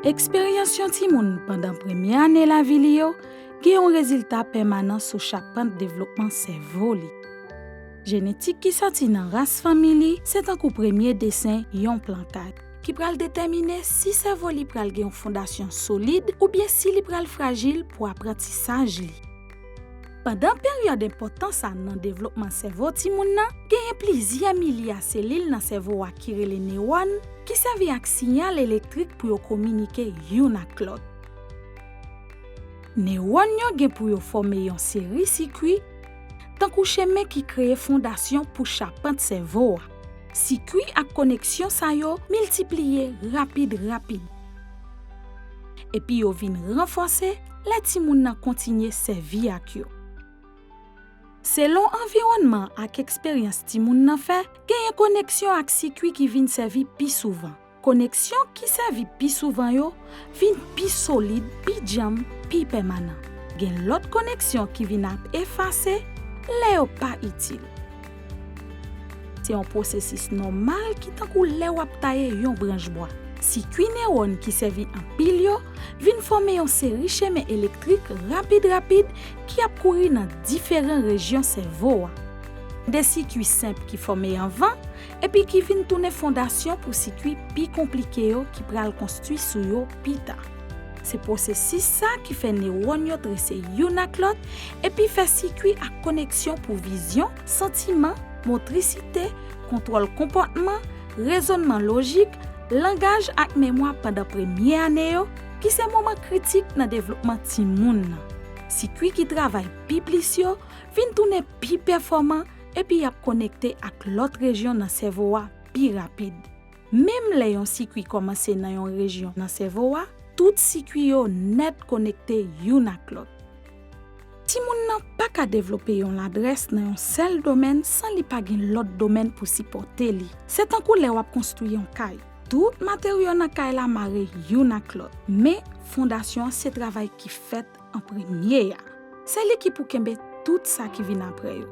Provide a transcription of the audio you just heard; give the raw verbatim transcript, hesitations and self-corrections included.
Eksperyans yon timoun pandan premye ane lavi li yo gen yon rezilta pèmanan sou chapant devlopman sèvo li. Jenetik ki sòti nan ras fanmi li se tankou premye desen yon plan kay, ki pral detèmine si sèvo li pral gen yon fondasyon solid oubyen si li pral frajil pou aprantisaj li. Pandan peryòd enpòtan sa nan devlopman sèvo timoun nan, genyen plizyè milye a selil nan sèvo a ki rele newòn, ki sèvi ak siyal elektrik pou yo kominike youn ak lòt. Newòn yo gen pou yo fòme yon seri sikwi, tankou chemen ki kreye fondasyon pou chapant sèvo a. Sikwi ak koneksyon sa yo miltipliye rapid rapid. Epi yo vin ranfòse lè timoun nan kontinye sèvi ak yo. Selon anviwònman ak eksperyans timoun nan fè, genyen koneksyon ak sikwi ki vin sèvi pi souvan. Koneksyon ki sèvi pi souvan yo vin pi solid, pi djanm, pi pèmanan. Gen lòt koneksyon ki vin ap efase lè yo pa itil. Se yon pwosesis nòmal ki tankou lè w ap taye yon branch bwa. Sikwi newòn ki sèvi anpil yo vin fòme yon seri chemen elektrik rapid rapid ki ap kouri nan diferan rejyon sèvo a. De sikwi senp ki fòme anvan, epi ki vin tounen fondasyon pou sikwi pi konplike yo ki pral konstwi sou yo pita. Se pwosesis sa ki fè newòn yo trese youn ak lòt, epi fè sikwi ak koneksyon pou vizyon, santiman, motrisite, kontwòl konpòtman, rezònman lojik, langaj ak memwa pandan premye ane yo, ki se moman kritik nan devlopman timoun nan. Sikwi ki travay pi plis yo vin tounen pi pèfòman, epi y ap konekte ak lòt rejyon nan sèvo a pi rapid. Menm lè yon sikwi kòmanse nan yon rejyon nan sèvo a, tout sikwi yo nèt konekte youn ak lòt. Timoun nan pa ka devlope yon ladrès nan yon sèl domèn san li pa gen lòt domèn pou sipòte li. Se tankou lè w ap konstwi yon kay. Tout materyo nan kay la mare youn ak lòt, men fondasyon an se travay ki fèt an premye a. Se li ki pou kenbe tout sa ki vin apre yo.